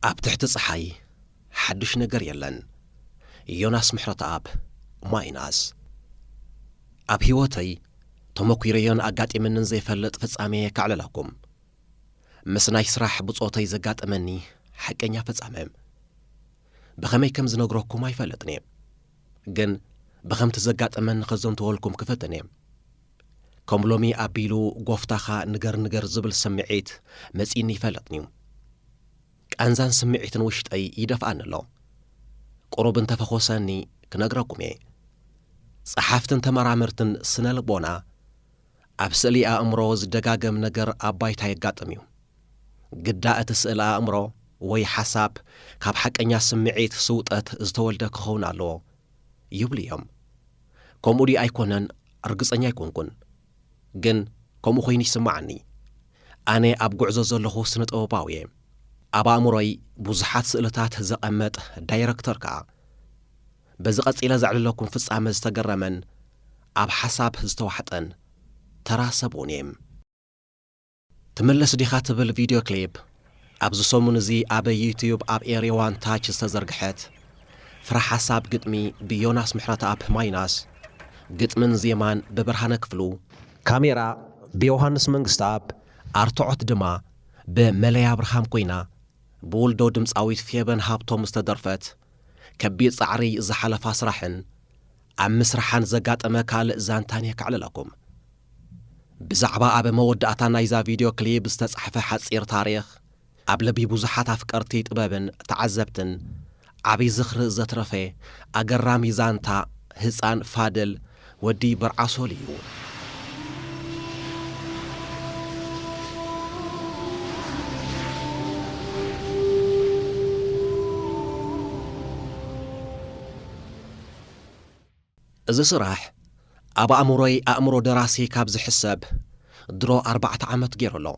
ኣብ ትሕቲ ጸሓይ ሓድሽ ነገር የለን። ዮናስ ምሕረተኣብ፣ ማይናስ። ኣብ ህይወተይ ተመኲረዮን ኣጋጢምንን ዘይፈልጥ ፍጻሜ ከዕልለኩም። ምስ ናይ ስራሕ ብጾተይ ዘጋጠመኒ ሓቀኛ ፍጻመ። ብኸመይ ከም ዝነግረኩም ኣይፈልጥን እየ። ግን ብኸምቲ ዘጋጠመኒ ከዘንትወልኩም ክፍትን እየ። ከም ሎሚ ኣቢሉ ጎፍታኻ ንገር ንገር ዝብል ስምዒት መጺእኒ ይፈልጥን እዩ። ቃንዛን ስምዒትን ውሽጠይ ይደፍኣኒ ኣሎ። ቁሩብ እንተፈኾሰኒ ክነግረኩም እየ። ጸሓፍትን ተመራመርትን ስነ ልቦና ኣብ ስእሊ ኣእምሮ ዝደጋገም ነገር ኣብ ባይታ የጋጥም እዩ። ግዳ እቲ ስእሊ ኣእምሮ ወይ ሓሳብ ካብ ሓቀኛ ስምዒት ስውጠት ዝተወልደ ክኸውን ኣለዎ ይብሉ እዮም። ከምኡ ድዩ ኣይኮነን ርግጸኛ ኣይኮንኩን። ግን ከምኡ ኮይኑ ይስምዓኒ። ኣነ ኣብ ጉዕዞ ዘለኹ ስነ ጥበባዊ እየ። ኣብ ኣእምሮይ ብዙሓት ስእልታት ዘቐመጥ ዳይረክተር ከኣ። በዚ ቀጺለ ዘዕልለኩም ፍጻመ ዝተገረመን ኣብ ሓሳብ ዝተዋሕጠን ተራ ሰብ እውን እየ። ትምለስ ዲኻ ትብል ቪድዮ ክሊፕ ኣብዚ ሰሙን እዚ ኣብ ዩትዩብ ኣብ ኤሪ ዋን ታች ዝተዘርግሐት ፍረ ሓሳብ ግጥሚ ብዮናስ ምሕረተኣብ ማይናስ፣ ግጥምን ዜማን ብብርሃነ ክፍሉ፣ ካሜራ ብዮሃንስ መንግስተኣብ፣ ኣርትዖት ድማ ብመለይ ኣብርሃም ኮይና፣ ብውልዶ ድምጻዊት ፌበን ሃብቶም ዝተደርፈት፣ ከቢድ ጻዕሪ ዝሓለፋ ስራሕን ኣብ ምስርሓን ዘጋጠመ ካልእ ዛንታን እየ ከዕልለኩም። ብዛዕባ ኣብ መወዳእታ ናይዛ ቪድዮ ክሊፕ ዝተጻሕፈ ሓጺር ታሪኽ፣ ኣብ ልቢ ብዙሓት ኣፍቀርቲ ጥበብን ተዓዘብትን ዓቢ ዝኽሪ ዘትረፈ ኣገራሚ ዛንታ ህጻን ፋድል ወዲ ብርዓሶል እዩ። እዚ ስራሕ ኣብ ኣእምሮይ ኣእምሮ ደራሲ ካብ ዝሕሰብ ድሮ ኣርባዕተ ዓመት ገይሩ ኣሎ።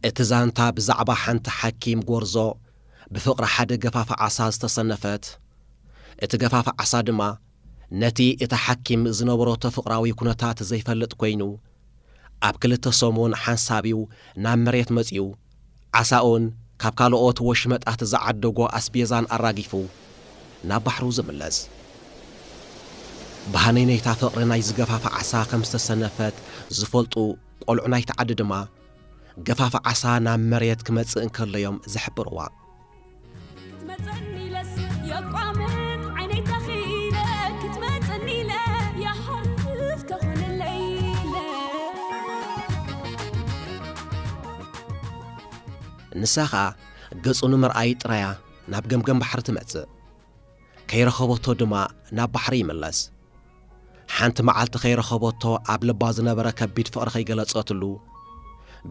እቲ ዛንታ ብዛዕባ ሓንቲ ሓኪም ጎርዞ ብፍቕሪ ሓደ ገፋፊ ዓሳ ዝተሰነፈት፣ እቲ ገፋፊ ዓሳ ድማ ነቲ እቲ ሓኪም ዝነበረቶ ፍቕራዊ ኩነታት ዘይፈልጥ ኮይኑ፣ ኣብ ክልተ ሰሙን ሓንሳብዩ ናብ መሬት መጺኡ፣ ዓሳኡን ካብ ካልኦት ወሽመጣት ዝዓደጎ ኣስቤዛን ኣራጊፉ ናብ ባሕሩ ዝምለስ። ብሃነይነይታ ፍቕሪ ናይ ዝገፋፋ ዓሳ ከም ዝተሰነፈት ዝፈልጡ ቆልዑ ናይቲ ዓዲ ድማ፣ ገፋፋ ዓሳ ናብ መሬት ክመጽእ እንከሎ እዮም ዝሕብርዋ። ክትመጸኒ ኢለስ የቋምት ዓይነይ ተኺለ፣ ክትመጸኒ ኢለ ይሓርፍ ተኾነለይ ኢለ። ንሳ ኸኣ ገጹ ንምርኣይ ጥራያ ናብ ገምገም ባሕሪ ትመጽእ። ከይረኸበቶ ድማ ናብ ባሕሪ ይምለስ። ሓንቲ መዓልቲ ከይረኸበቶ ኣብ ልባ ዝነበረ ከቢድ ፍቕሪ ከይገለጸትሉ፣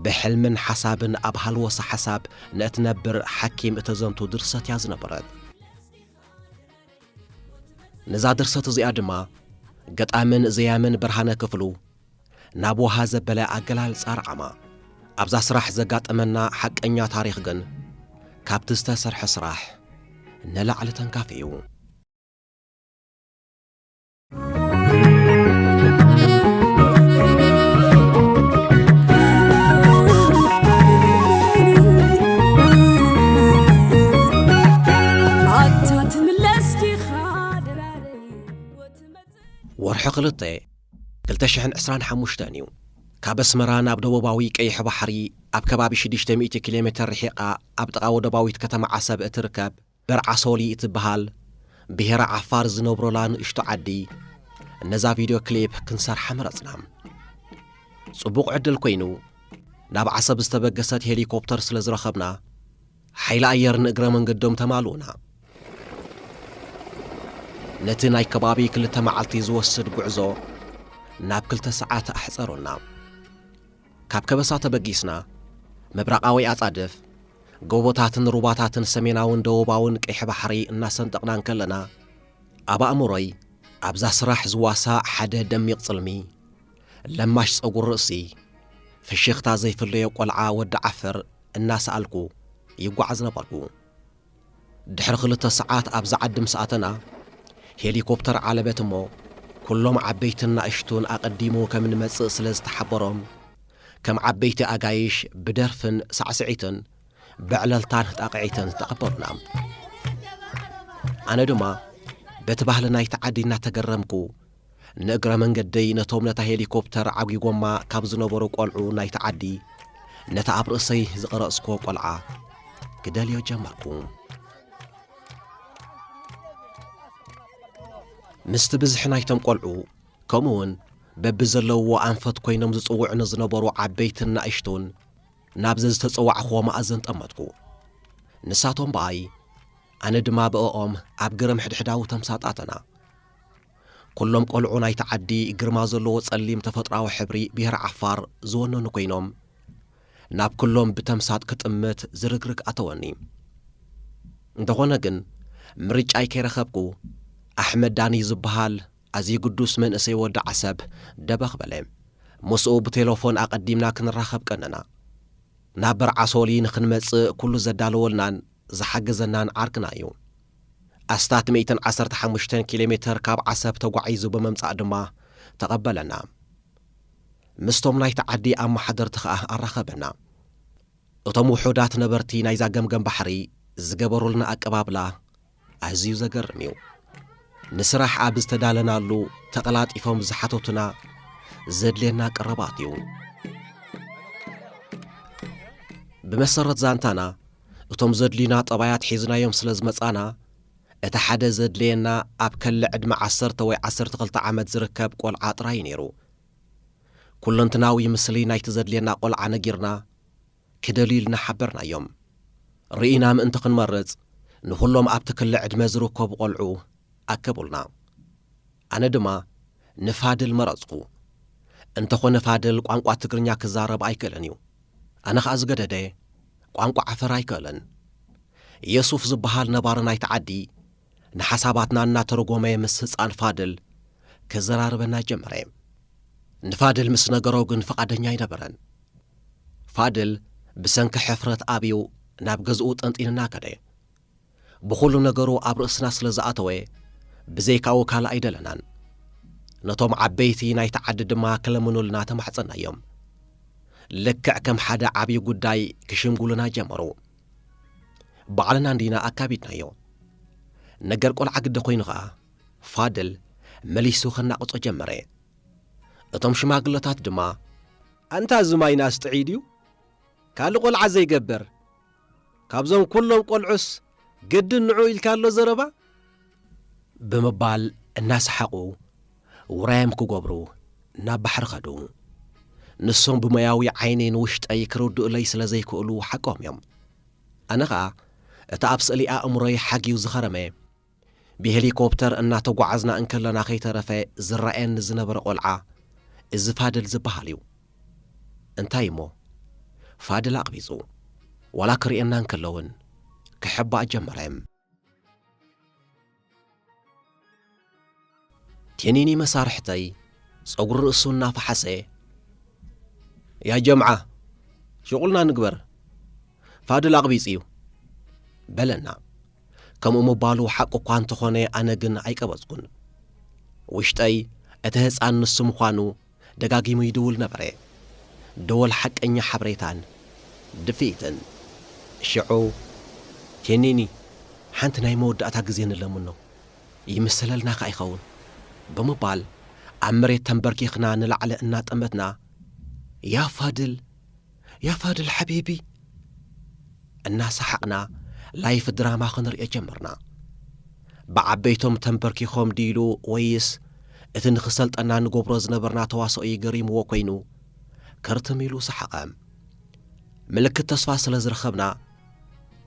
ብሕልምን ሓሳብን ኣብ ሃልወሳ ሓሳብ ንእትነብር ሓኪም እተዘንቱ ድርሰት እያ ዝነበረት። ነዛ ድርሰት እዚኣ ድማ ገጣምን ዘያምን ብርሃነ ክፍሉ ናብ ውሃ ዘበለ ኣገላልጻ ኣርዓማ። ኣብዛ ስራሕ ዘጋጠመና ሓቀኛ ታሪኽ ግን ካብቲ ዝተሰርሐ ስራሕ ንላዕሊ ተንካፊ እዩ። ኣታ ትምለስ ዲኻ ድራረይ ወትመጽእ? ወርሒ ክልተ ክልተ ሽሕን ዕስራን ሓሙሽተን እዩ። ካብ ኣስመራ ናብ ደቡባዊ ቀይሕ ባሕሪ ኣብ ከባቢ ሽዱሽተ ሚእቲ ኪሎ ሜተር ርሒቓ ኣብ ጥቓ ወደባዊት ከተማ ዓሰብ እትርከብ በርዓሶሊ እትበሃል ብሄረ ዓፋር ዝነብሩላ ንእሽቶ ዓዲ ነዛ ቪድዮ ክሊፕ ክንሰርሓ መረጽና። ጽቡቕ ዕድል ኮይኑ ናብ ዓሰብ ዝተበገሰት ሄሊኮፕተር ስለ ዝረኸብና፣ ሓይሊ ኣየር ንእግረ መንገዶም ተማልኡና። ነቲ ናይ ከባቢ ክልተ መዓልቲ ዝወስድ ጉዕዞ ናብ ክልተ ሰዓት ኣሕጸሩና። ካብ ከበሳ ተበጊስና፣ ምብራቓዊ ኣጻድፍ፣ ጎቦታትን ሩባታትን ሰሜናውን ደቡባውን ቀይሕ ባሕሪ እናሰንጠቕና እንከለና፣ ኣብ ኣእምሮይ ኣብዛ ስራሕ ዝዋሳእ ሓደ ደሚቕ ጽልሚ፣ ለማሽ ጸጉሪ ርእሲ፣ ፍሽኽታ ዘይፍለዮ ቆልዓ ወዲ ዓፈር እናሰኣልኩ ይጓዓዝ ነበርኩ። ድሕሪ ክልተ ሰዓት ኣብዛ ዓዲ ምስ ኣተና፣ ሄሊኮፕተር ዓለበት እሞ፣ ኩሎም ዓበይትን ናእሽቱን ኣቐዲሙ ከም ንመጽእ ስለ ዝተሓበሮም፣ ከም ዓበይቲ ኣጋይሽ ብደርፍን ሳዕስዒትን ብዕለልታን ጣቕዒትን ተቐበሉና። ኣነ ድማ በቲ ባህሊ ናይቲ ዓዲ እናተገረምኩ፣ ንእግረ መንገደይ ነቶም ነታ ሄሊኮፕተር ዓጒጎማ ካብ ዝነበሩ ቆልዑ ናይቲ ዓዲ፣ ነታ ኣብ ርእሰይ ዝቐረጽክዎ ቆልዓ ክደልዮ ጀመርኩ። ምስቲ ብዝሒ ናይቶም ቆልዑ፣ ከምኡውን በብዘለውዎ ኣንፈት ኮይኖም ዝጽውዑኒ ዝነበሩ ዓበይትን ንኣሽቱን፣ ናብ ዘዝተጸዋዕኽዎ መኣዝን ጠመትኩ። ንሳቶም ብኣይ፣ ኣነ ድማ ብእኦም ኣብ ግርም ሕድሕዳዊ ተምሳጣትና። ኩሎም ቆልዑ ናይቲ ዓዲ ግርማ ዘለዎ ጸሊም ተፈጥሮኣዊ ሕብሪ ብሄር ዓፋር ዝወነኑ ኮይኖም፣ ናብ ኩሎም ብተምሳጥ ክጥምት ዝርግርግ ኣተወኒ። እንተኾነ ግን፣ ምርጫይ ከይረኸብኩ፣ ኣሕመድ ዳኒ ዝበሃል ኣዝዩ ግዱስ መንእሰይ ወዲ ዓሰብ ደበኽ በለ። ምስኡ ብቴለፎን ኣቐዲምና ክንራኸብ ቀነና። ናብ በርዓሶሊ ንኽንመጽእ ኩሉ ዘዳለወልናን ዝሓገዘናን ዓርክና እዩ። ኣስታት ሚእትን ዓሰርተ ሓሙሽተን ኪሎ ሜተር ካብ ዓሰብ ተጓዒዙ ብምምጻእ ድማ ተቐበለና። ምስቶም ናይቲ ዓዲ ኣመሓደርቲ ኸኣ ኣራኸበና። እቶም ውሑዳት ነበርቲ ናይዛ ገምገም ባሕሪ ዝገበሩልና ኣቀባብላ ኣዝዩ ዘገርም እዩ። ንስራሕ ኣብ ዝተዳለናሉ ተቐላጢፎም ዝሓተቱና ዘድልየና ቀረባት እዩ። ብመሰረት ዛንታና፣ እቶም ዘድልዩና ጠባያት ሒዝናዮም ስለ ዝመጻና፣ እቲ ሓደ ዘድልየና ኣብ ከሊ ዕድመ ዓሰርተ ወይ ዓሰርተ ክልተ ዓመት ዝርከብ ቆልዓ ጥራይ ነይሩ። ኩለንትናዊ ምስሊ ናይቲ ዘድልየና ቆልዓ ነጊርና፣ ክደልዩ ኢልና ሓበርናዮም። ርኢና ምእንቲ ክንመርጽ፣ ንኹሎም ኣብቲ ክሊ ዕድመ ዝርከቡ ቆልዑ ኣከቡልና። ኣነ ድማ ንፋድል መረጽኩ። እንተኾነ ፋድል ቋንቋ ትግርኛ ክዛረብ ኣይክእልን እዩ። ኣነ ኸኣ ዝገደደ ቋንቋ ዓፈር ኣይክእልን። የሱፍ ዝበሃል ነባሪ ናይቲ ዓዲ ንሓሳባትና እናተረጎመ ምስ ህጻን ፋድል ክዘራርበና ጀመረ። ንፋድል ምስ ነገሮ ግን ፍቓደኛ ኣይነበረን። ፋድል ብሰንኪ ሕፍረት ኣብዩ ናብ ገዝኡ ጠንጢንና ከደ። ብኹሉ ነገሩ ኣብ ርእስና ስለ ዝኣተወ፣ ብዘይካኡ ካልእ ኣይደለናን። ነቶም ዓበይቲ ናይቲ ዓዲ ድማ ክለምኑልና ተማሕጸናዮም። ልክዕ ከም ሓደ ዓብዪ ጉዳይ ክሽምጉሉና ጀመሩ። ባዕልና እንዲና ኣካቢድናዮ። ነገር ቆልዓ ግደ ኮይኑ ኸኣ፣ ፋድል መሊሱ ከናቕጾ ጀመረ። እቶም ሽማግለታት ድማ፣ ኣንታ እዚ ማይናስ ጥዑይ ድዩ? ካልእ ቆልዓ ዘይገብር፣ ካብዞም ኩሎም ቆልዑስ ግድን ንዑ ኢልካ ኣሎ ዘረባ? ብምባል እናሰሓቑ ውራዮም ክገብሩ ናብ ባሕሪ ኸዱ። ንሶም ብሞያዊ ዓይኒ ንውሽጠይ ክርድኡለይ ስለ ዘይክእሉ ሓቆም እዮም። ኣነ ኸኣ እቲ ኣብ ስእሊ ኣእምሮይ ሓግዩ ዝኸረመ፣ ብሄሊኮፕተር እናተጓዓዝና እንከለና ከይተረፈ ዝረኣየኒ ዝነበረ ቆልዓ፣ እዚ ፋድል ዝበሃል እዩ። እንታይ እሞ፣ ፋድል ኣቕቢጹ፣ ዋላ ክርእየና እንከሎ እውን ክሕባእ ጀመረ። ቴኒኒ መሳርሕተይ ጸጉሪ ርእሱ እናፈሓሰ፣ "ያ ጀምዓ፣ ሽቑልና ንግበር፣ ፋድል ኣቕቢጽ እዩ" በለና። ከምኡ ምባሉ ሓቂ እኳ እንተኾነ፣ ኣነ ግን ኣይቀበጽኩን። ውሽጠይ እቲ ህጻን ንሱ ምዃኑ ደጋጊሙ ይድውል ነበረ። ደወል ሓቀኛ ሓበሬታን ድፍኢትን። ሽዑ፣ "ቴኒኒ፣ ሓንቲ ናይ መወዳእታ ግዜ ንለምኖ፣ ይምሰለልና ከኣ ይኸውን" ብምባል ኣብ መሬት ተንበርኪኽና ንላዕሊ እናጠመትና፣ "ያ ፋድል፣ ያ ፋድል ሓቢቢ!" እናሰሓቕና ላይፍ ድራማ ክንርኢ ጀመርና። ብዓበይቶም ተንበርኪኾም ድኢሉ ወይስ እቲ ንኽሰልጠና ንገብሮ ዝነበርና ተዋስኦ እዩ ገሪምዎ ኮይኑ፣ ክርትም ኢሉ ሰሓቐ። ምልክት ተስፋ ስለ ዝረኸብና፣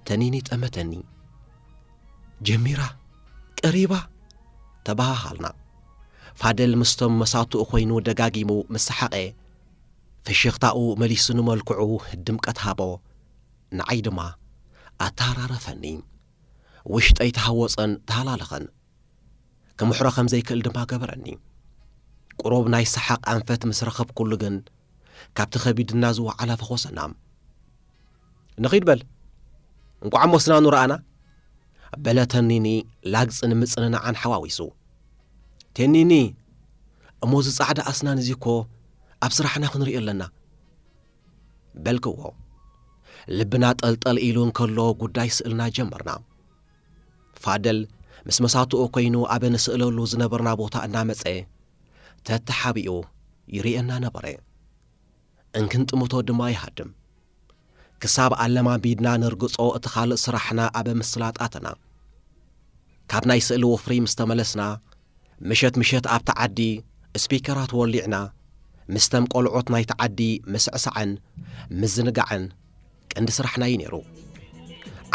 ተኒኒ ጠመተኒ። "ጀሚራ፣ ቀሪባ!" ተበሃሃልና። ፋደል ምስቶም መሳቱኡ ኮይኑ ደጋጊሙ ምስ ሰሓቐ፣ ፍሽኽታኡ መሊሱ ንመልክዑ ድምቀት ሃቦ፣ ንዓይ ድማ ኣተሃራረፈኒ። ውሽጠይ ተሃወጸን ተሃላለኸን። ክምሕሮ ከም ዘይክእል ድማ ገበረኒ። ቁሩብ ናይ ሰሓቕ ኣንፈት ምስ ረኸብኩሉ ግን፣ ካብቲ ከቢድና ዝወዓላ ፈኾሰና። "ንኺድ በል፣ እንቋዕ ሞስናኑ ረኣና" በለ ተኒኒ ላግጽን ምጽንናዕን ሓዋዊሱ። "ቴኒኒ፣ እሞ እዚ ጻዕዳ ኣስናን እዚ እኮ ኣብ ስራሕና ክንሪኦ ኣለና" በልክዎ። ልብና ጠልጠል ኢሉ እንከሎ ጉዳይ ስእልና ጀመርና። ፋደል ምስ መሳትኡ ኮይኑ ኣብ ንስእለሉ ዝነበርና ቦታ እናመጸ ተተሓቢኡ ይርእየና ነበረ። እንክንጥምቶ ድማ ይሃድም። ክሳብ ኣለማሚድና ነርግጾ እቲ ካልእ ስራሕና ኣብ ምስላጣትና። ካብ ናይ ስእሊ ወፍሪ ምስ ተመለስና፣ ምሸት ምሸት ኣብቲ ዓዲ ስፒከራት ወሊዕና፣ ምስተም ቆልዑት ናይቲ ዓዲ ምስዕሳዕን ምዝንጋዕን ቀንዲ ስራሕና እዩ ነይሩ።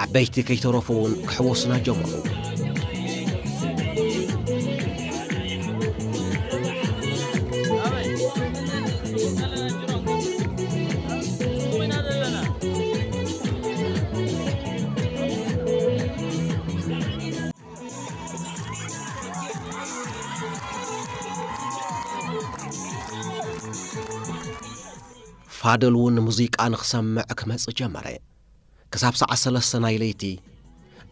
ዓበይቲ ከይተረፉ እውን ክሕወሱና ጀመሩ። ፋደል እውን ሙዚቃ ንኽሰምዕ ክመጽእ ጀመረ። ክሳብ ሰዓት ሰለስተ ናይ ለይቲ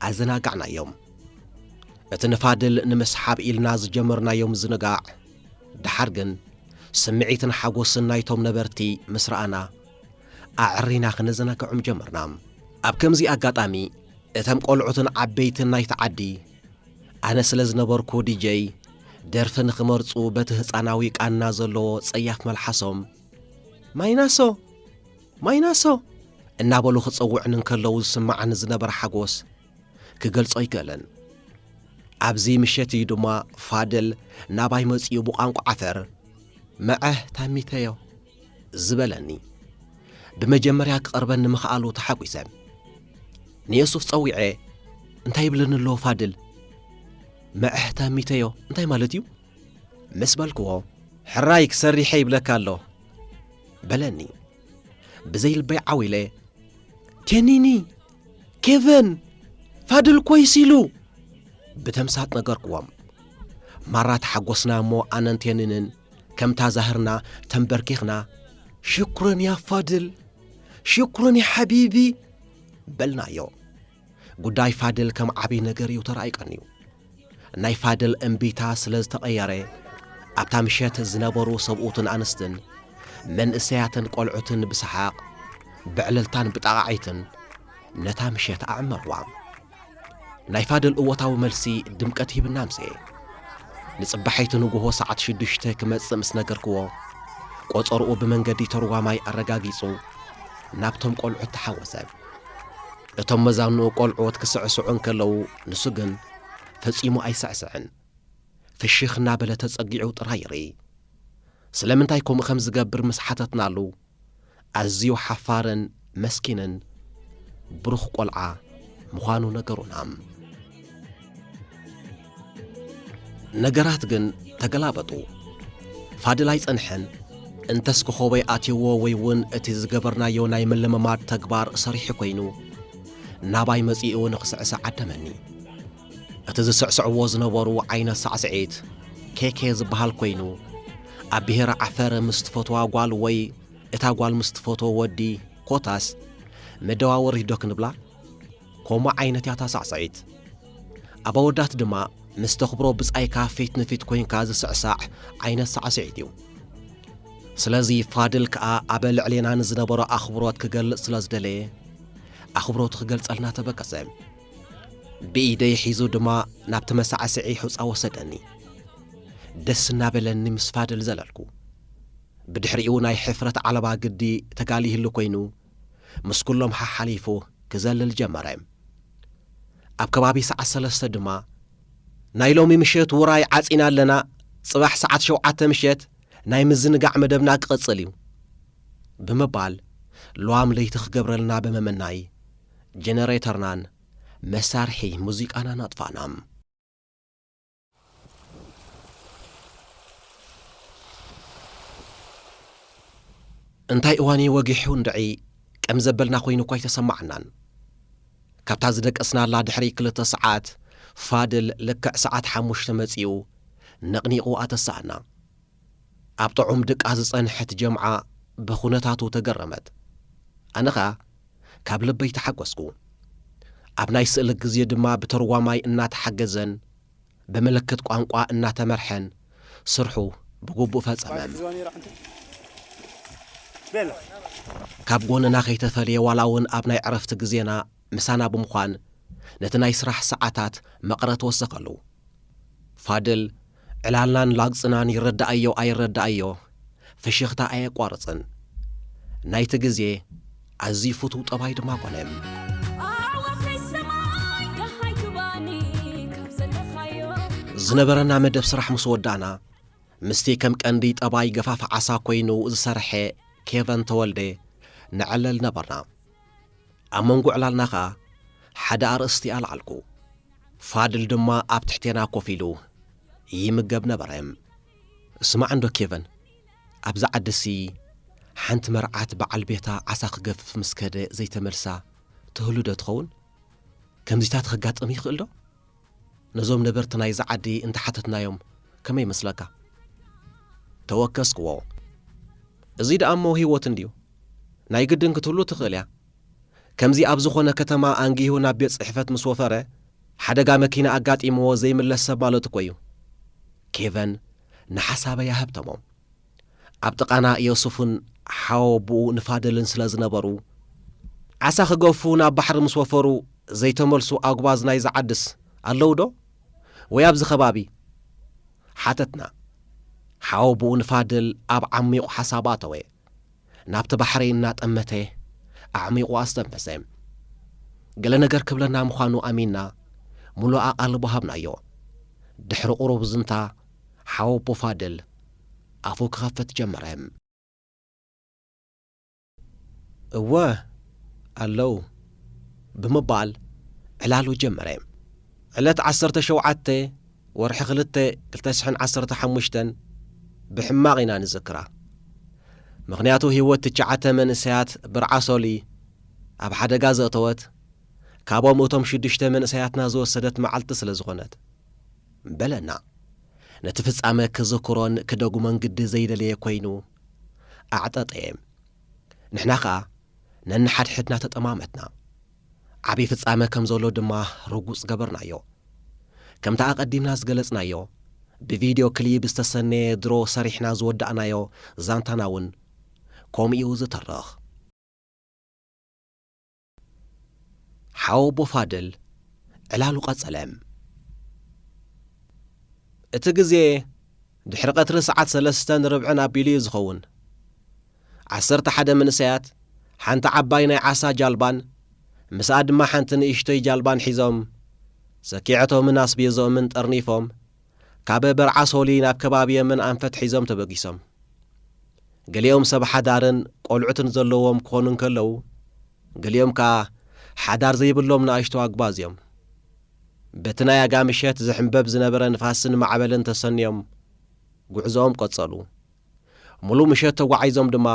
ኣዘናጋዕናዮም። እቲ ንፋድል ንምስሓብ ኢልና ዝጀመርናዮ ምዝንጋዕ፣ ደሓር ግን ስምዒትን ሓጎስን ናይቶም ነበርቲ ምስ ረኣና፣ ኣዕሪና ክንዘናግዖም ጀመርና። ኣብ ከምዚ ኣጋጣሚ፣ እቶም ቆልዑትን ዓበይትን ናይቲ ዓዲ፣ ኣነ ስለ ዝነበርኩ ዲጀይ፣ ደርፊ ንኽመርጹ በቲ ህጻናዊ ቃና ዘለዎ ጸያፍ መልሓሶም፣ "ማይናሶ! ማይናሶ!" እናበሉ ክጸውዕኒ እንከለዉ ዝስምዓኒ ዝነበረ ሓጎስ ክገልጾ ኣይክእልን። ኣብዚ ምሸት እዩ ድማ ፋድል ናባይ መጺኡ ብቋንቋ ዓፈር፣ "መዐህ ታሚተዮ" ዝበለኒ። ብመጀመርያ ክቐርበኒ ምኽኣሉ ተሓጒሰ። ንየሱፍ ጸዊዐ፣ "እንታይ ይብለኒ ኣሎ ፋድል? መዐህ ታሚተዮ እንታይ ማለት እዩ?" ምስ በልክዎ፣ "ሕራይ ክሰሪሐ ይብለካ ኣሎ" በለኒ። ብዘይልበይ ዓው ኢለ፣ "ቴኒኒ፣ ኬቨን፣ ፋድል ኮይስ ኢሉ!" ብተምሳጥ ነገርክዎም። ማራ ተሓጎስና እሞ ኣነን ቴኒንን ከምታ ዛህርና ተንበርኪኽና፣ "ሽኩረን ያ ፋድል፣ ሽኩረን ያ ሓቢቢ" በልናዮ። ጉዳይ ፋድል ከም ዓቢ ነገር እዩ ተራእዩ ቀንዩ። ናይ ፋድል እምቢታ ስለ ዝተቐየረ፣ ኣብታ ምሸት ዝነበሩ ሰብኡትን ኣንስትን፣ መንእሰያትን ቆልዑትን ብሰሓቕ፣ ብዕልልታን ብጣቓዒትን ነታ ምሸት ኣዕመርዋ። ናይ ፋድል እወታዊ መልሲ ድምቀት ሂብና ኣምስየ። ንጽባሒቲ ንግሆ ሰዓት ሽዱሽተ ክመጽእ ምስ ነገርክዎ፣ ቆጸርኡ ብመንገዲ ተርጓማይ ኣረጋጊጹ ናብቶም ቆልዑት ተሓወሰ። እቶም መዛንኡ ቆልዑት ክስዕስዑ እንከለዉ፣ ንሱ ግን ፈጺሙ ኣይስዕስዕን። ፍሽኽ እናበለ ተጸጊዑ ጥራይ ይርኢ። ስለምንታይ ከምኡ ከም ዝገብር ምስ ሓተትናሉ፣ ኣዝዩ ሓፋርን መስኪንን ብሩኽ ቆልዓ ምዃኑ ነገሩና። ነገራት ግን ተገላበጡ። ፋድል ኣይጸንሐን። እንተስ ኮኾበይ ኣትይዎ ወይ እውን እቲ ዝገበርናዮ ናይ ምልምማድ ተግባር ሰሪሑ ኮይኑ፣ ናባይ መጺኡ ንኽስዕስዕ ዓደመኒ። እቲ ዝስዕስዕዎ ዝነበሩ ዓይነት ሳዕስዒት ኬኬ ዝበሃል ኮይኑ፣ ኣብ ብሄረ ዓፈር ምስ ትፈትዋ ጓል ወይ እታ ጓል ምስ ትፈትዎ ወዲ ኮታስ መደዋወሪት ዶ ክንብላ? ከምኡ ዓይነት እያ እታ ሳዕስዒት። ኣብ ኣወዳት ድማ ምስ ተኽብሮ ብጻይካ ፊት ንፊት ኮይንካ ዝስዕሳዕ ዓይነት ሳዕስዒት እዩ። ስለዚ ፋድል ከኣ ኣብ ልዕሌና ንዝነበሮ ኣኽብሮት ክገልጽ ስለ ዝደለየ፣ ኣኽብሮቱ ክገልጸልና ተበገሰ። ብኢደይ ሒዙ ድማ ናብቲ መሳዕስዒ ሑጻ ወሰደኒ። ደስ እናበለኒ ምስ ፋድል ዘለልኩ። ብድሕሪኡ ናይ ሕፍረት ዓለባ ግዲ ተጋሊህሉ ኮይኑ፣ ምስ ኩሎም ሓሓሊፉ ክዘልል ጀመረ። ኣብ ከባቢ ሰዓት ሰለስተ ድማ፣ "ናይ ሎሚ ምሸት ውራይ ዓጺና ኣለና፣ ጽባሕ ሰዓት ሸውዓተ ምሸት ናይ ምዝንጋዕ መደብና ክቕጽል እዩ" ብምባል፣ ልዋም ለይቲ ክገብረልና ብምምናይ፣ ጀነሬተርናን መሳርሒ ሙዚቃናን ኣጥፋእና። እንታይ እዋን እዩ ወጊሑ እንድዒ፣ ቀም ዘበልና ኮይኑ እኳ ኣይተሰማዓናን። ካብታ ዝደቀስናላ ድሕሪ ክልተ ሰዓት፣ ፋድል ልክዕ ሰዓት ሓሙሽተ መጺኡ ነቕኒቑ ኣተስኣና። ኣብ ጥዑም ድቃ ዝጸንሐት ጀምዓ ብኹነታቱ ተገረመት። ኣነ ኸኣ ካብ ልበይ ተሓጎስኩ። ኣብ ናይ ስእሊ ግዜ ድማ ብተርጓማይ እናተሓገዘን ብምልክት ቋንቋ እናተመርሐን ስርሑ ብግቡእ ፈጸመ። ካብ ጎንና ከይተፈልየ ዋላ እውን ኣብ ናይ ዕረፍቲ ግዜና ምሳና ብምዃን ነቲ ናይ ስራሕ ሰዓታት መቐረት ወሰኸሉ። ፋድል ዕላልናን ላግጽናን ይረዳኣዮ ኣይረዳኣዮ ፍሽኽታ ኣየቋርጽን። ናይቲ ግዜ ኣዝዩ ፍቱው ጠባይ ድማ ኮነ። ኣዕዋፍ ናይ ሰማይ ደሃይ ክባኒ ካብ ዘለኻዮ ዝነበረና መደብ ስራሕ ምስ ወዳእና ምስቲ ከም ቀንዲ ጠባይ ገፋፍ ዓሳ ኮይኑ ዝሰርሐ ኬቨን ተወልደ ንዕለል ነበርና። ኣብ መንጎ ዕላልና ኸኣ ሓደ ኣርእስቲ ኣልዓልኩ። ፋድል ድማ ኣብ ትሕቴና ኮፍ ኢሉ ይምገብ ነበረ። ስማዕ እንዶ ኬቨን፣ ኣብዛ ዓድሲ ሓንቲ መርዓት በዓል ቤታ ዓሳ ክገፍፍ ምስ ከደ ዘይተመልሳ ትህሉ ዶ ትኸውን? ከምዚታት ክጋጥም ይኽእል ዶ? ነዞም ነበርቲ ናይዛ ዓዲ እንተሓተትናዮም ከመይ ይመስለካ? ተወከስክዎ። እዚ ደኣ እሞ ህይወት እንድዩ። ናይ ግድን ክትህሉ ትኽእል እያ። ከምዚ ኣብ ዝኾነ ከተማ ኣንጊሁ ናብ ቤት ጽሕፈት ምስ ወፈረ፣ ሓደጋ መኪና ኣጋጢምዎ ዘይምለስ ሰብ ማለት እኮ እዩ። ኬቨን ንሓሳበይ ኣሀብተሞ። ኣብ ጥቓና ዮሱፍን ሓወቦኡ ንፋደልን ስለ ዝነበሩ፣ ዓሳ ክገፉ ናብ ባሕሪ ምስ ወፈሩ ዘይተመልሱ ኣጉባዝ ናይዛ ዓድስ ኣለዉ ዶ? ወይ ኣብዚ ከባቢ? ሓተትና። ሓወቦኡ ንፋድል ኣብ ዓሚቑ ሓሳብ ኣተወ። ናብቲ ባሕሪ እናጠመተ ኣዕሚቑ ኣስተንፈሰ። ገለ ነገር ክብለና ምዃኑ ኣሚንና፣ ምሉእ ኣቓልቦ ሃብናዮ። ድሕሪ ቁሩብ ዝንታ፣ ሓወቦ ፋድል ኣፉ ክኸፍት ጀመረ። እወ፣ ኣለዉ፣ ብምባል ዕላሉ ጀመረ። ዕለት ዓሰርተ ሸውዓተ ወርሒ ክልተ ክልተ ሽሕን ዓሰርተ ሓሙሽተን ብሕማቕ ኢና ንዝክራ። ምኽንያቱ ህይወት ትሽዓተ መንእሰያት ብርዓሶሊ ኣብ ሓደጋ ዘእተወት፣ ካብኦም እቶም ሽዱሽተ መንእሰያትና ዝወሰደት መዓልቲ ስለ ዝኾነት። በለና። ነቲ ፍጻመ ክዝክሮን ክደግሞን ግዲ ዘይደለየ ኮይኑ ኣዕጠጠየ። ንሕና ኸኣ ነንሓድሕድና ተጠማመትና። ዓቢ ፍጻመ ከም ዘሎ ድማ ርጉጽ ገበርናዮ። ከምቲ ኣቐዲምና ዝገለጽናዮ፣ ብቪድዮ ክሊብ ዝተሰነየ ድሮ ሰሪሕና ዝወዳእናዮ ዛንታና እውን ከምኡ እዩ ዝተረኽ። ሓወቦ ፋድል ዕላሉ ቀጸለ። እቲ ግዜ ድሕሪ ቀትሪ ሰዓት ሰለስተን ርብዕን ኣቢሉ እዩ ዝኸውን። ዓሰርተ ሓደ መንእሰያት፣ ሓንቲ ዓባይ ናይ ዓሳ ጃልባን ምስኣ ድማ ሓንቲ ንእሽቶይ ጃልባን ሒዞም፣ ሰኪዐቶምን ኣስቤዝኦምን ጠርኒፎም፣ ካብ በርዓሶሊ ናብ ከባቢ የመን ኣንፈት ሒዞም ተበጊሶም። ገሊኦም ሰብ ሓዳርን ቆልዑትን ዘለዎም ክኾኑ እንከለዉ፣ ገሊኦም ከኣ ሓዳር ዘይብሎም ንኣሽቱ ኣጉባዝ እዮም። በቲ ናይ ኣጋ ምሸት ዝሕምበብ ዝነበረ ንፋስን ማዕበልን ተሰንዮም፣ ጉዕዞኦም ቀጸሉ። ሙሉእ ምሸት ተጓዒዞም ድማ፣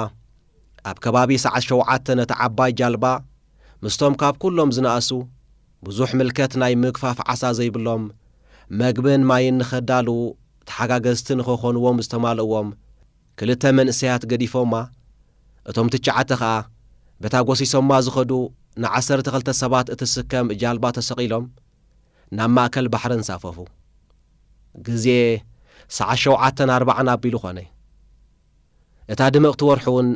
ኣብ ከባቢ ሰዓት ሸውዓተ ነታ ዓባይ ጃልባ ምስቶም ካብ ኩሎም ዝነኣሱ፣ ብዙሕ ምልከት ናይ ምግፋፍ ዓሳ ዘይብሎም፣ መግብን ማይን ንኸዳልዉ ተሓጋገዝቲ ንኽኾንዎም ዝተማልእዎም ክልተ መንእሰያት ገዲፎማ፣ እቶም ትሽዓተ ኸኣ በታ ጎሲሶማ ዝኸዱ ንዓሰርተ ክልተ ሰባት እትስከም ጃልባ ተሰቒሎም ናብ ማእከል ባሕሪ እንሳፈፉ። ግዜ ሰዓት ሸውዓተን ኣርባዓን ኣቢሉ ኾነ። እታ ድምቕቲ ወርሒ እውን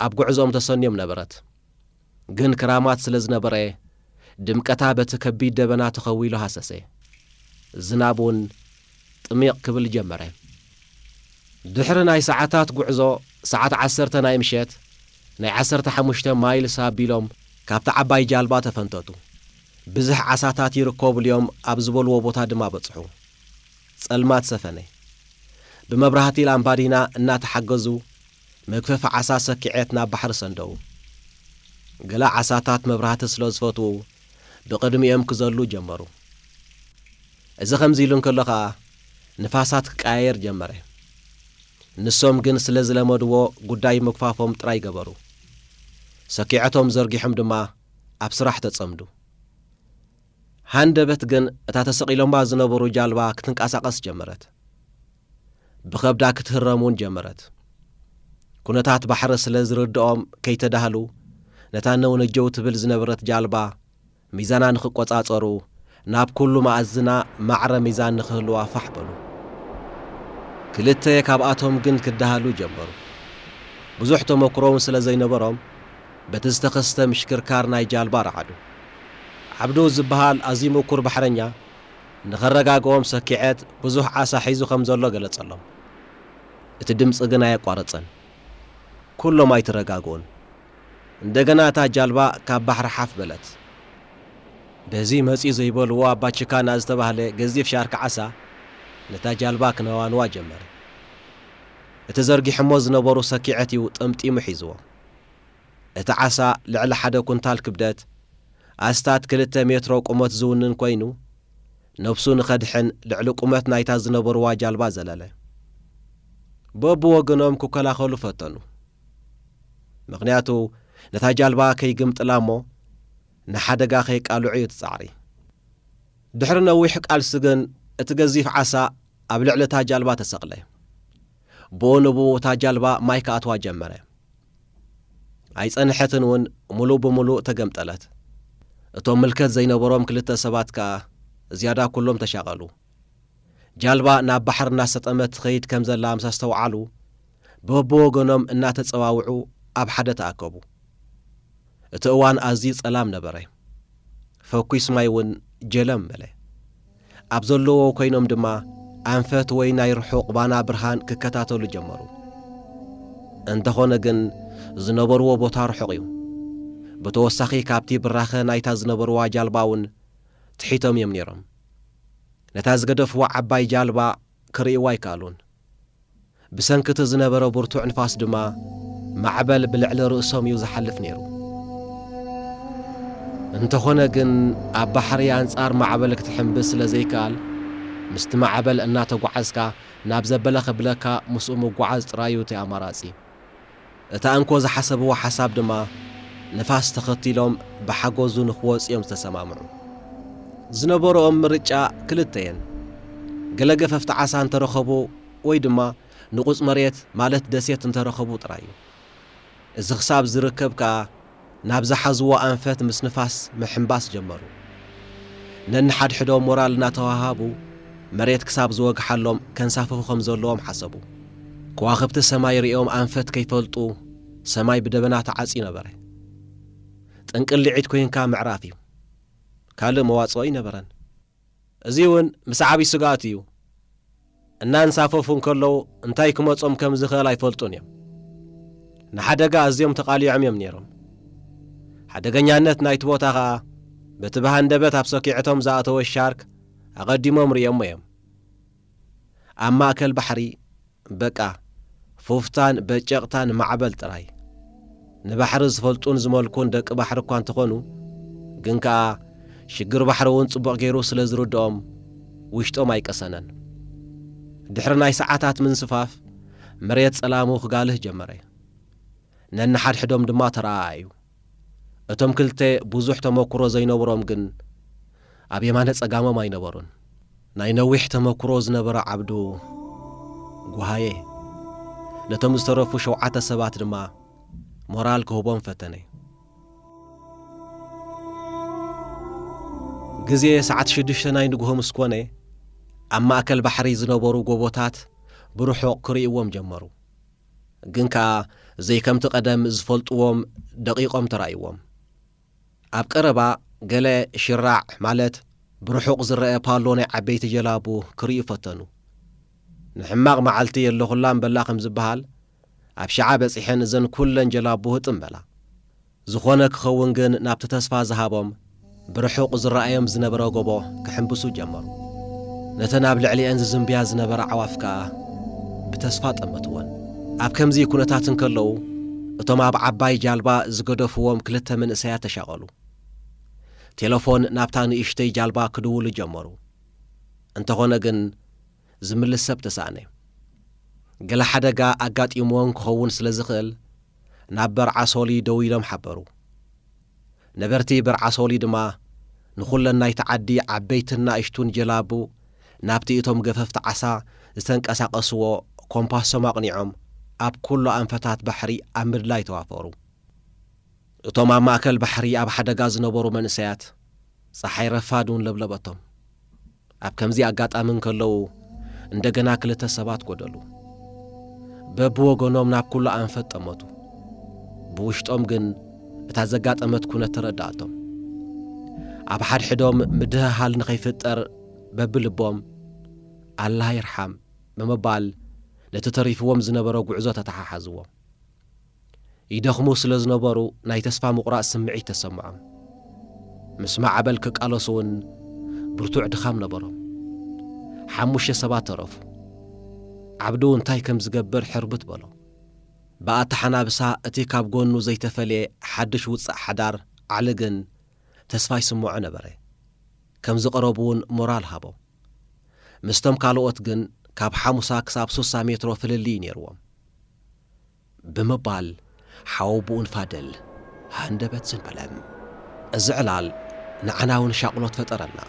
ኣብ ጉዕዞኦም ተሰንዮም ነበረት። ግን ክራማት ስለ ዝነበረ፣ ድምቀታ በቲ ከቢድ ደበና ተኸዊሉ ሃሰሰ። ዝናብ እውን ጥሚቕ ክብል ጀመረ። ድሕሪ ናይ ሰዓታት ጉዕዞ፣ ሰዓት ዓሰርተ ናይ ምሸት፣ ናይ ዓሰርተ ሓሙሽተ ማይልስ ኣቢሎም ካብታ ዓባይ ጃልባ ተፈንተቱ። ብዝሕ ዓሳታት ይርከቡልዮም ኣብ ዝበልዎ ቦታ ድማ በጽሑ። ጸልማት ሰፈነ። ብመብራህቲ ላምባዲና እናተሓገዙ፣ መግፈፊ ዓሳ ሰኪዔት ናብ ባሕሪ ሰንደዉ። ገለ ዓሳታት መብራህቲ ስለ ዝፈትዉ፣ ብቕድሚኦም ክዘሉ ጀመሩ። እዚ ከምዚ ኢሉ እንከሎ ኸኣ፣ ንፋሳት ክቀያየር ጀመረ። ንሶም ግን ስለ ዝለመድዎ፣ ጉዳይ ምግፋፎም ጥራይ ገበሩ። ሰኪዐቶም ዘርጊሖም ድማ ኣብ ስራሕ ተጸምዱ። ሃንደበት ግን እታ ተሰቒሎማ ዝነበሩ ጃልባ ክትንቀሳቐስ ጀመረት። ብኸብዳ ክትህረም እውን ጀመረት። ኩነታት ባሕሪ ስለ ዝርድኦም ከይተዳህሉ፣ ነታ ነውነጀው ትብል ዝነበረት ጃልባ ሚዛና ንኽቆጻጸሩ፣ ናብ ኩሉ መኣዝና ማዕረ ሚዛን ንኽህልዋ ፋሕ በሉ። ክልተ ካብኣቶም ግን ክደሃሉ ጀመሩ። ብዙሕ ተመክሮውን ስለ ዘይነበሮም፣ በቲ ዝተኸስተ ምሽክርካር ናይ ጃልባ ረዓዱ። ዓብዱ ዝበሃል ኣዝዩ ምኩር ባሕረኛ፣ ንኸረጋግኦም ሰኪዐት ብዙሕ ዓሳ ሒዙ ከም ዘሎ ገለጸሎም። እቲ ድምጺ ግን ኣየቋረጸን። ኩሎም ኣይተረጋግኡን። እንደገና እታ ጃልባ ካብ ባሕሪ ሓፍ በለት። በዚ መጺኡ ዘይበልዎ ኣባ ችካና ዝተባህለ ገዚፍ ሻርክ ዓሳ ነታ ጃልባ ክነዋንዋ ጀመረ። እቲ ዘርጊሖሞ ዝነበሩ ሰኪዐት እዩ ጠምጢሙ ሒዝዎ። እቲ ዓሳ ልዕሊ ሓደ ኩንታል ክብደት፣ ኣስታት ክልተ ሜትሮ ቁመት ዝውንን ኮይኑ፣ ነብሱ ንኸድሕን ልዕሊ ቁመት ናይታ ዝነበርዋ ጃልባ ዘለለ። በብወገኖም ክከላኸሉ ፈተኑ። ምኽንያቱ ነታ ጃልባ ከይግምጥላ እሞ ንሓደጋ ከይቃልዑ እዩ እቲ ጻዕሪ። ድሕሪ ነዊሕ ቃልሲ ግን እቲ ገዚፍ ዓሳ ኣብ ልዕሊ እታ ጃልባ ተሰቕለ። ብኡ ንብኡ እታ ጃልባ ማይ ክኣትዋ ጀመረ። ኣይጸንሐትን እውን ምሉእ ብምሉእ ተገምጠለት። እቶም ምልከት ዘይነበሮም ክልተ ሰባት ከኣ ዝያዳ ኩሎም ተሻቐሉ። ጃልባ ናብ ባሕሪ እናሰጠመት ትኸይድ ከም ዘላ ምስ ኣስተውዓሉ፣ በብወገኖም እናተጸዋውዑ ኣብ ሓደ ተኣከቡ። እቲ እዋን ኣዝዩ ጸላም ነበረ። ፈኲስ ማይ እውን ጀለም በለ። ኣብ ዘለውዎ ኮይኖም ድማ ኣንፈት ወይ ናይ ርሑቕ ባና ብርሃን ክከታተሉ ጀመሩ። እንተኾነ ግን ዝነበርዎ ቦታ ርሑቕ እዩ። ብተወሳኺ ካብቲ ብራኸ ናይታ ዝነበርዋ ጃልባ እውን ትሒቶም እዮም ነይሮም። ነታ ዝገደፍዋ ዓባይ ጃልባ ክርእይዋ ኣይከኣሉን። ብሰንኪ እቲ ዝነበረ ብርቱዕ ንፋስ ድማ ማዕበል ብልዕሊ ርእሶም እዩ ዝሓልፍ ነይሩ። እንተኾነ ግን ኣብ ባሕሪ ኣንጻር ማዕበል ክትሕምብስ ስለ ዘይከኣል፣ ምስቲ ማዕበል እናተጓዓዝካ ናብ ዘበለ ክብለካ ምስኡ ምጓዓዝ ጥራይ እዩ እቲ ኣማራጺ። እታ እንኮ ዝሓሰብዋ ሓሳብ ድማ ንፋስ ተኸቲሎም ብሓገዙ ንኽወጹ እዮም ዝተሰማምዑ። ዝነበረኦም ምርጫ ክልተ እየን። ገለ ገፈፍቲ ዓሳ እንተረኸቡ ወይ ድማ ንቑጽ መሬት ማለት ደሴት እንተረኸቡ ጥራይ እዩ። እዚ ክሳብ ዝርከብ ከኣ ናብ ዝሓዝዎ ኣንፈት ምስ ንፋስ ምሕምባስ ጀመሩ። ነንሓድሕዶም ሞራል እናተዋሃሃቡ መሬት ክሳብ ዝወግሓሎም ከንሳፍፉ ከም ዘለዎም ሓሰቡ። ከዋኽብቲ ሰማይ ርእዮም ኣንፈት ከይፈልጡ ሰማይ ብደበና ተዓጽዩ ነበረ። ጥንቅልዒት ኮይንካ ምዕራፍ እዩ። ካልእ መዋጽኦ ኣይነበረን። እዚ እውን ምስ ዓብዪ ስግኣት እዩ። እናንሳፈፉ እንከለዉ እንታይ ክመጾም ከም ዝኽእል ኣይፈልጡን እዮም። ንሓደጋ ኣዝዮም ተቓሊዖም እዮም ነይሮም። ሓደገኛነት ናይቲ ቦታ ኸኣ በቲ ብሃንደበት ኣብ ሰኪዐቶም ዝኣተወ ሻርክ ኣቐዲሞም ርእዮሞ እዮም። ኣብ ማእከል ባሕሪ በቃ ፉፍታን በጨቕታን ማዕበል ጥራይ። ንባሕሪ ዝፈልጡን ዝመልኩን ደቂ ባሕሪ እኳ እንተኾኑ፣ ግን ከኣ ሽግር ባሕሪ እውን ጽቡቕ ገይሩ ስለ ዝርድኦም ውሽጦም ኣይቀሰነን። ድሕሪ ናይ ሰዓታት ምንስፋፍ መሬት ጸላሙ ክጋልህ ጀመረ። ነንሓድሕዶም ድማ ተረኣኣዩ። እቶም ክልተ ብዙሕ ተመክሮ ዘይነበሮም ግን ኣብ የማነ ጸጋሞም ኣይነበሩን። ናይ ነዊሕ ተመክሮ ዝነበረ ዓብዱ ጓሃየ ነቶም ዝተረፉ ሸውዓተ ሰባት ድማ ሞራል ክህቦም ፈተነ። ግዜ ሰዓት ሽዱሽተ ናይ ንግሆ ምስ ኮነ፣ ኣብ ማእከል ባሕሪ ዝነበሩ ጎቦታት ብርሑቕ ክርእይዎም ጀመሩ። ግን ከኣ ዘይከምቲ ቀደም ዝፈልጥዎም ደቂቖም ተራእይዎም። ኣብ ቀረባ ገለ ሽራዕ ማለት ብርሑቕ ዝረአ ፓሎ ናይ ዓበይቲ ጀላቡ ክርእዩ ፈተኑ። ንሕማቕ መዓልቲ የለኹላን በላ ከም ዝበሃል፣ ኣብ ሸዓ በጺሐን እዘን ኩለን ጀላቡ ህጥም በላ። ዝኾነ ክኸውን ግን ናብቲ ተስፋ ዝሃቦም ብርሑቕ ዝረኣዮም ዝነበረ ጎቦ ክሕምብሱ ጀመሩ። ነተን ኣብ ልዕሊኤን ዝዝንብያ ዝነበራ ኣዕዋፍ ከኣ ብተስፋ ጠመትወን። ኣብ ከምዚ ኩነታት እንከለዉ፣ እቶም ኣብ ዓባይ ጃልባ ዝገደፍዎም ክልተ መንእሰያት ተሻቐሉ። ቴለፎን ናብታ ንእሽተይ ጃልባ ክድውሉ ጀመሩ። እንተኾነ ግን ዝምልስ ሰብ ተሳእነ። ገለ ሓደጋ ኣጋጢምዎም ክኸውን ስለ ዝኽእል ናብ በርዓሶሊ ደዊሎም ሓበሩ። ነበርቲ በርዓሶሊ ድማ ንኹለን ናይቲ ዓዲ ዓበይትን ናእሽቱን ጀላቡ ናብቲ እቶም ገፈፍቲ ዓሳ ዝተንቀሳቐስዎ ኮምፓሶም ኣቕኒዖም ኣብ ኩሉ ኣንፈታት ባሕሪ ኣብ ምድላይ ተዋፈሩ። እቶም ኣብ ማእከል ባሕሪ ኣብ ሓደጋ ዝነበሩ መንእሰያት ጸሓይ ረፋድ እውን ለብለበቶም። ኣብ ከምዚ ኣጋጣሚ እንከለዉ እንደገና ክልተ ሰባት ጎደሉ። በብወገኖም ናብ ኩሉ ኣንፈት ጠመቱ። ብውሽጦም ግን እታ ዘጋጠመት ኩነት ተረዳኣቶም። ኣብ ሓድሕዶም ምድህሃል ንኸይፍጠር በብልቦም "ኣላህ ይርሓም" ብምባል ነቲ ተሪፍዎም ዝነበረ ጉዕዞ ተተሓሓዝዎ። ይደኽሙ ስለ ዝነበሩ ናይ ተስፋ ምቑራጽ ስምዒት ተሰምዖም። ምስ ማዕበል ክቃለሱ እውን ብርቱዕ ድኻም ነበሮም። ሓሙሽተ ሰባት ተረፉ። ዓብዱ እንታይ ከም ዝገብር ሕርብት በሎ። ብኣተሓናብሳ እቲ ካብ ጎኑ ዘይተፈልየ ሓድሽ ውጻእ ሓዳር ዓሊ ግን ተስፋ ይስምዖ ነበረ። ከም ዝቐረቡ እውን ሞራል ሃቦ። ምስቶም ካልኦት ግን ካብ ሓሙሳ ክሳብ ሱሳ ሜትሮ ፍልልይ ነይርዎም። ብምባል ሓወቦኡን ፋደል ሃንደበት ዘንበለ። እዚ ዕላል ንዓና እውን ሻቕሎት ፈጠረልና።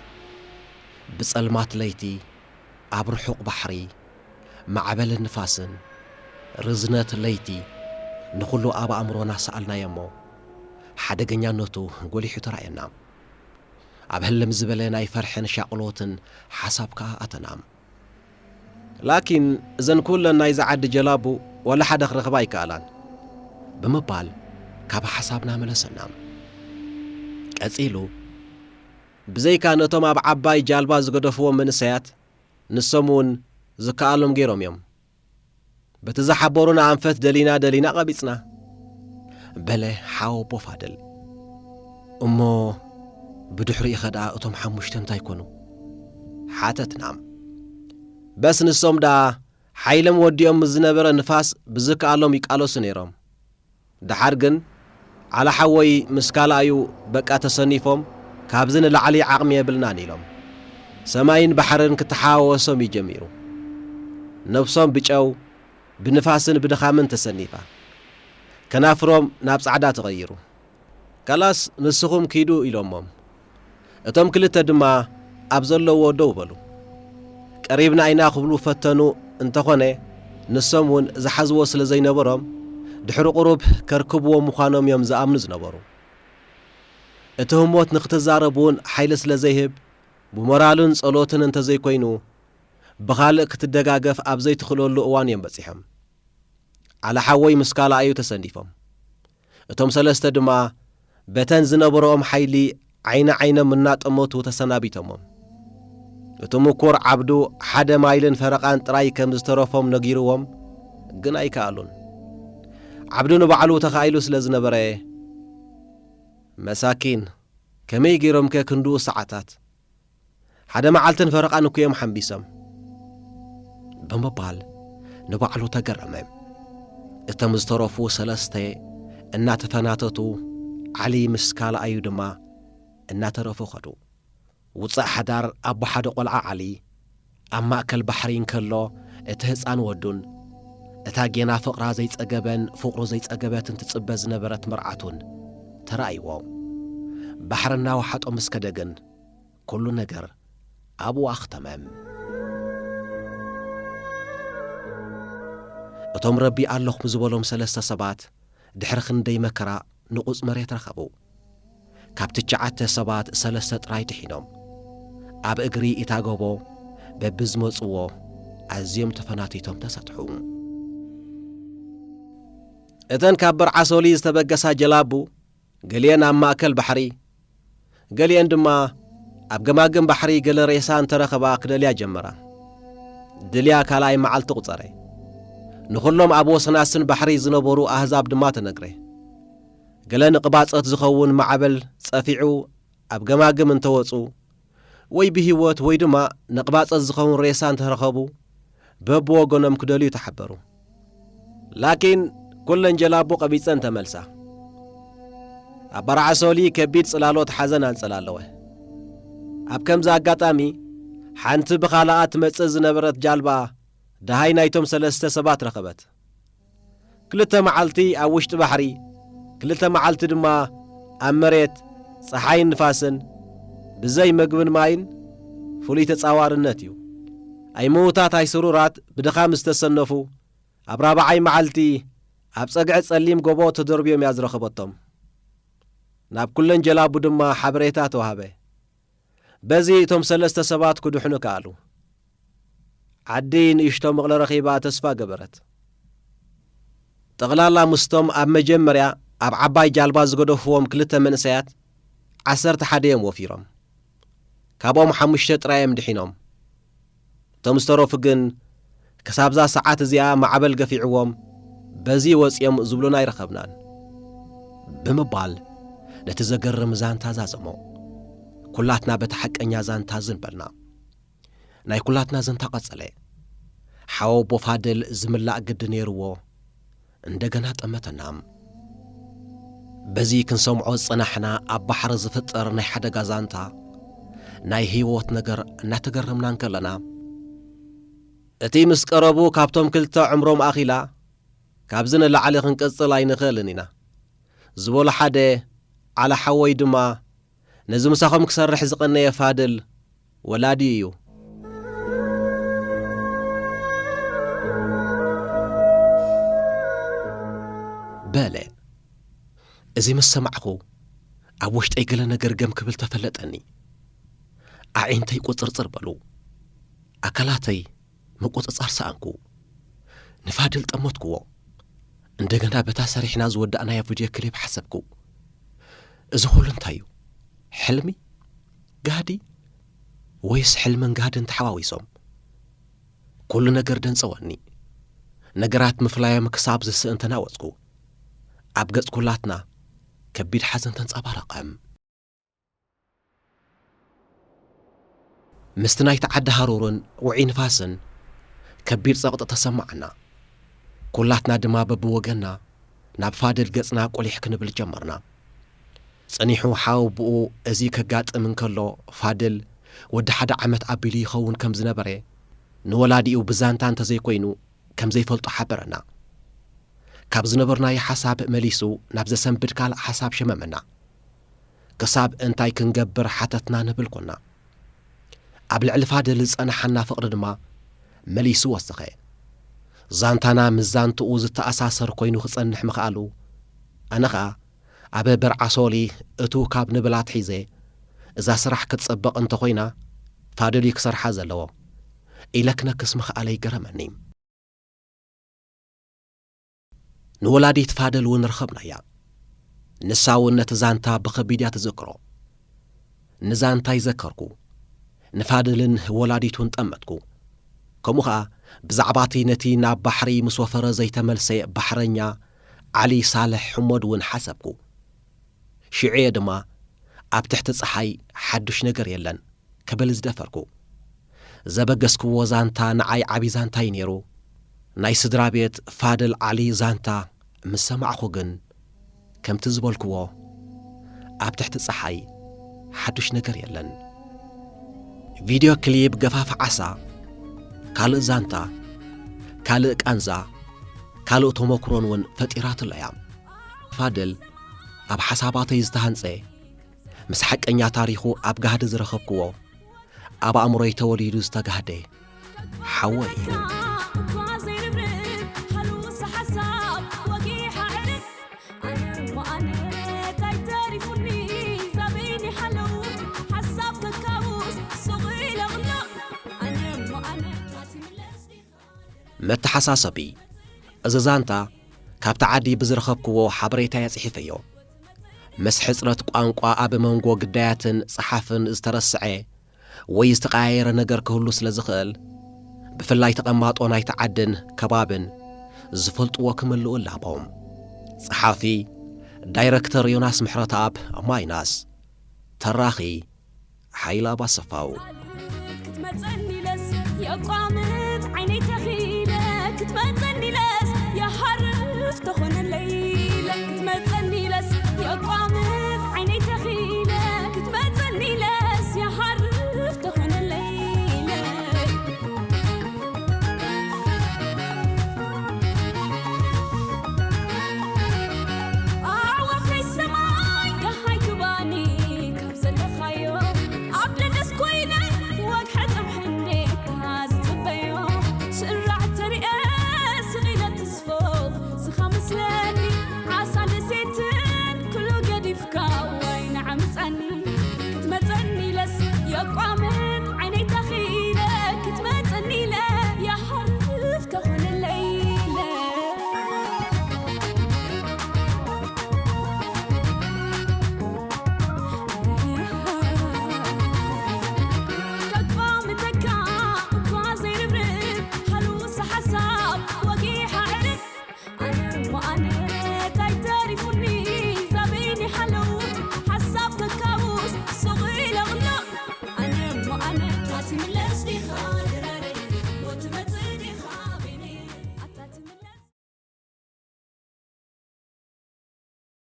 ብጸልማት ለይቲ፣ ኣብ ርሑቕ ባሕሪ፣ ማዕበልን ንፋስን፣ ርዝነት ለይቲ፣ ንኹሉ ኣብ ኣእምሮና ሰኣልናዮ እሞ፣ ሓደገኛነቱ ጎሊሑ ተራእየና። ኣብ ህልም ዝበለ ናይ ፈርሕን ሻቕሎትን ሓሳብ ከኣ ኣተና። ላኪን እዘን ኩለን ናይዛ ዓዲ ጀላቡ ዋላ ሓደ ክረኽባ ኣይከኣላን፣ ብምባል ካብ ሓሳብና መለሰና። ቀጺሉ፣ ብዘይካ ነቶም ኣብ ዓባይ ጃልባ ዝገደፍዎም መንእሰያት፣ ንሶም እውን ዝከኣሎም ገይሮም እዮም። በቲ ዝሓበሩና ኣንፈት ደሊና ደሊና ቀቢጽና። በለ ሓወቦ ፋደል። እሞ ብድሕሪኡ ኸ ደኣ እቶም ሓሙሽተ እንታይ ኮኑ? ሓተትና። በስ ንሶም ደኣ ሓይሎም ወዲኦም ምስ ዝነበረ ንፋስ ብዝከኣሎም ይቃለሱ ነይሮም። ደሓር ግን ዓላ ሓወይ ምስ ካልኣዩ በቃ ተሰኒፎም፣ ካብዚ ንላዕሊ ዓቕሚ የብልናን ኢሎም። ሰማይን ባሕርን ክተሓዋወሶም እዩ ጀሚሩ። ነብሶም ብጨው ብንፋስን ብድኻምን ተሰኒፋ። ከናፍሮም ናብ ጻዕዳ ተቐይሩ። "ካላስ ንስኹም ኪዱ" ኢሎሞም። እቶም ክልተ ድማ ኣብ ዘለዎ ደው በሉ። ቀሪብና ኢና ክብሉ ፈተኑ፣ እንተኾነ ንሶም እውን ዝሓዝዎ ስለ ዘይነበሮም ድሕሪ ቁሩብ ከርክብዎ ምዃኖም እዮም ዝኣምኑ ዝነበሩ። እቲ ህሞት ንኽትዛረብ እውን ሓይሊ ስለ ዘይህብ ብሞራልን ጸሎትን እንተዘይኮይኑ ብኻልእ ክትደጋገፍ ኣብ ዘይትኽእለሉ እዋን እዮም በጺሖም። ዓላ ሓወይ ምስ ካልኣዩ ተሰኒፎም። እቶም ሰለስተ ድማ በተን ዝነበረኦም ሓይሊ ዓይኒ ዓይኖም እናጠመቱ ተሰናቢቶሞም። እቲ ምኩር ዓብዱ ሓደ ማይልን ፈረቓን ጥራይ ከም ዝተረፎም ነጊርዎም፣ ግን ኣይከኣሉን። ዓብዱ ንባዕሉ ተኻኢሉ ስለ ዝነበረ፣ "መሳኪን፣ ከመይ ገይሮምከ ክንድኡ ሰዓታት? ሓደ መዓልትን ፈረቓን እኮ እዮም ሓምቢሶም" ብምባል ንባዕሉ ተገረመ። እቶም ዝተረፉ ሰለስተ እናተፈናተቱ፣ ዓሊ ምስ ካልኣዩ ድማ እናተረፉ ኸዱ። ውጻእ ሓዳር ኣቦ ሓደ ቆልዓ ዓሊ ኣብ ማእከል ባሕሪ እንከሎ፣ እቲ ህጻን ወዱን እታ ጌና ፍቕራ ዘይጸገበን ፍቕሩ ዘይጸገበትን ትጽበ ዝነበረት መርዓቱን ተራእይዎ። ባሕሪ እናወሓጦ ምስ ከደ ግን፣ ኩሉ ነገር ኣብኡ ኣኽተመ። እቶም ረቢ ኣለኹም ዝበሎም ሰለስተ ሰባት ድሕሪ ክንደይ መከራ ንቑጽ መሬት ረኸቡ። ካብ ትሽዓተ ሰባት ሰለስተ ጥራይ ድሒኖም። ኣብ እግሪ እታ ጎቦ በብዝመጽዎ ኣዝዮም ተፈናቲቶም ተሰጥሑ። እተን ካብ በርዓሶሊ ዝተበገሳ ጀላቡ፣ ገሊአን ኣብ ማእከል ባሕሪ፣ ገሊአን ድማ ኣብ ገማግም ባሕሪ ገለ ሬሳ እንተረኸባ ክደልያ ጀመራ። ድልያ ካልኣይ መዓልቲ ቁጸረ። ንኹሎም ኣብ ወሰናስን ባሕሪ ዝነበሩ ኣህዛብ ድማ ተነግረ። ገለ ንቕባጸት ዝኸውን ማዕበል ጸፊዑ ኣብ ገማግም እንተወጹ፣ ወይ ብህይወት ወይ ድማ ንቕባጸት ዝኸውን ሬሳ እንተረኸቡ፣ በብወገኖም ክደልዩ ተሓበሩ። ላኪን ኩለን ጀላቡ ቀቢጸን ተመልሳ። ኣብ በርዓሶሊ ከቢድ ጽላሎት ሓዘን ኣንጸላለወ። ኣብ ከምዚ ኣጋጣሚ፣ ሓንቲ ብኻልኣ ትመጽእ ዝነበረት ጃልባ ደሃይ ናይቶም ሰለስተ ሰባት ረኸበት። ክልተ መዓልቲ ኣብ ውሽጢ ባሕሪ፣ ክልተ መዓልቲ ድማ ኣብ መሬት፣ ጸሓይን ንፋስን፣ ብዘይ መግብን ማይን፣ ፍሉይ ተጻዋርነት እዩ። ኣይምዉታት ኣይስሩራት ብድኻም ዝተሰነፉ፣ ኣብ ራብዓይ መዓልቲ ኣብ ጸግዒ ጸሊም ጎቦ ተደርብዮም እያ ዝረኸበቶም። ናብ ኩለን ጀላቡ ድማ ሓበሬታ ተዋህበ። በዚ እቶም ሰለስተ ሰባት ክድሕኑ ከኣሉ። ዓዲ ንእሽቶ መቕሎ ረኺባ ተስፋ ገበረት። ጠቕላላ ምስቶም ኣብ መጀመርያ ኣብ ዓባይ ጃልባ ዝገደፍዎም ክልተ መንእሰያት ዓሰርተ ሓደ እዮም ወፊሮም። ካብኦም ሓሙሽተ ጥራይ እዮም ድሒኖም። እቶም ዝተረፉ ግን ክሳብዛ ሰዓት እዚኣ ማዕበል ገፊዕዎም በዚ ወፂኦም ዝብሉና ኣይረኸብናን ብምባል ነቲ ዘገርም ዛንታ ዛዘሞ። ኩላትና በቲ ሓቀኛ ዛንታ ዝን በልና። ናይ ኩላትና ዘንታ ቀጸለ። ሓወቦ ፋድል ዝምላእ ግዲ ነይርዎ፣ እንደገና ጠመተና። በዚ ክንሰምዖ ዝጸናሕና ኣብ ባሕሪ ዝፍጠር ናይ ሓደጋ ዛንታ፣ ናይ ህይወት ነገር እናተገረምና እንከለና፣ እቲ ምስ ቀረቡ ካብቶም ክልተ ዕምሮም ኣኺላ፣ ካብዚ ንላዕሊ ክንቅጽል ኣይንኽእልን ኢና ዝበሎ ሓደ ዓላ ሓወይ ድማ፣ ነዚ ምሳኹም ክሰርሕ ዝቐነየ ፋድል ወላዲ እዩ። በለ። እዚ ምስ ሰማዕኹ፣ ኣብ ውሽጠይ ገለ ነገር ገም ክብል ተፈለጠኒ። ኣዒንተይ ቁጽርጽር በሉ። ኣካላተይ ምቁጽጻር ሰኣንኩ። ንፋድል ጠመትኩዎ። እንደገና በታ ሰሪሕና ዝወዳእናያ ቪድዮ ክሊፕ ሓሰብኩ። እዚ ኩሉ እንታይ እዩ? ሕልሚ? ጋህዲ? ወይስ ሕልምን ጋህድን ተሓዋዊሶም? ኩሉ ነገር ደንጸወኒ። ነገራት ምፍላዮም ክሳብ ዝስእን ተናወጽኩ። ኣብ ገጽ ኩላትና ከቢድ ሓዘን ተንጸባረቐ። ምስቲ ናይቲ ዓዲ ሃሩርን ውዑይ ንፋስን ከቢድ ጸቕጢ ተሰማዓና። ኩላትና ድማ በብወገንና ናብ ፋድል ገጽና ቁሊሕ ክንብል ጀመርና። ጸኒሑ ሓወቦኡ እዚ ከጋጥም እንከሎ ፋድል ወዲ ሓደ ዓመት ኣቢሉ ይኸውን ከም ዝነበረ ንወላዲኡ ብዛንታ እንተዘይኮይኑ ከም ዘይፈልጦ ሓበረና። ካብ ዝነበርናዮ ሓሳብ መሊሱ ናብ ዘሰንብድ ካልእ ሓሳብ ሸመመና። ክሳብ እንታይ ክንገብር ሓተትና ንብል ኮና። ኣብ ልዕሊ ፋድል ዝጸናሓና ፍቕሪ ድማ መሊሱ ወሰኸ። ዛንታና ምስ ዛንትኡ ዝተኣሳሰር ኮይኑ ክጸንሕ ምኽኣሉ፣ ኣነ ኸኣ ኣብ በርዓሶሊ እቱ ካብ ንብል ኣትሒዘ፣ እዛ ስራሕ ክትጸበቕ እንተኾይና፣ ፋድል እዩ ክሰርሓ ዘለዎ ኢለ ክነክስ ምኽኣለይ ገረመኒ። ንወላዲት ፋድል እውን ረኸብናያ። ንሳ እውን ነቲ ዛንታ ብኸቢድ እያ ትዝክሮ። ንዛንታይ ዘከርኩ፣ ንፋድልን ወላዲቱን ጠመትኩ። ከምኡ ኸኣ ብዛዕባ እቲ ነቲ ናብ ባሕሪ ምስ ወፈረ ዘይተመልሰ ባሕረኛ ዓሊ ሳልሕ ሕሞድ እውን ሓሰብኩ። ሽዑ እየ ድማ ኣብ ትሕቲ ጸሓይ ሓዱሽ ነገር የለን ክብል ዝደፈርኩ። ዘበገስክዎ ዛንታ ንዓይ ዓቢ ዛንታ እዩ ነይሩ። ናይ ስድራ ቤት ፋድል ዓሊ ዛንታ ምስ ሰማዕኹ ግን፣ ከምቲ ዝበልክዎ፣ ኣብ ትሕቲ ጸሓይ ሓዱሽ ነገር የለን። ቪድዮ ክሊፕ ገፋፍ ዓሳ ካልእ ዛንታ፣ ካልእ ቃንዛ፣ ካልእ ተመኩሮን እውን ፈጢራትለያ። ፋድል ኣብ ሓሳባተይ ዝተሃንጸ፣ ምስ ሓቀኛ ታሪኹ ኣብ ጋህዲ ዝረኸብክዎ፣ ኣብ ኣእምሮይ ተወሊዱ ዝተጋህደ ሓወይ እዩ። መተሓሳሰቢ፣ እዚ ዛንታ ካብቲ ዓዲ ብዝረኸብክዎ ሓበሬታ እየ ጽሒፈዮ። ምስ ሕጽረት ቋንቋ ኣብ መንጎ ግዳያትን ጸሓፍን ዝተረስዐ ወይ ዝተቐያየረ ነገር ክህሉ ስለ ዝኽእል፣ ብፍላይ ተቐማጦ ናይቲ ዓድን ከባብን ዝፈልጥዎ ክምልኡ እላቦም። ጸሓፊ ዳይረክተር ዮናስ ምሕረተኣብ ማይናስ። ተራኺ ሓይላ ባሰፋው። ክትመጸኒ ኢለስ የቋምት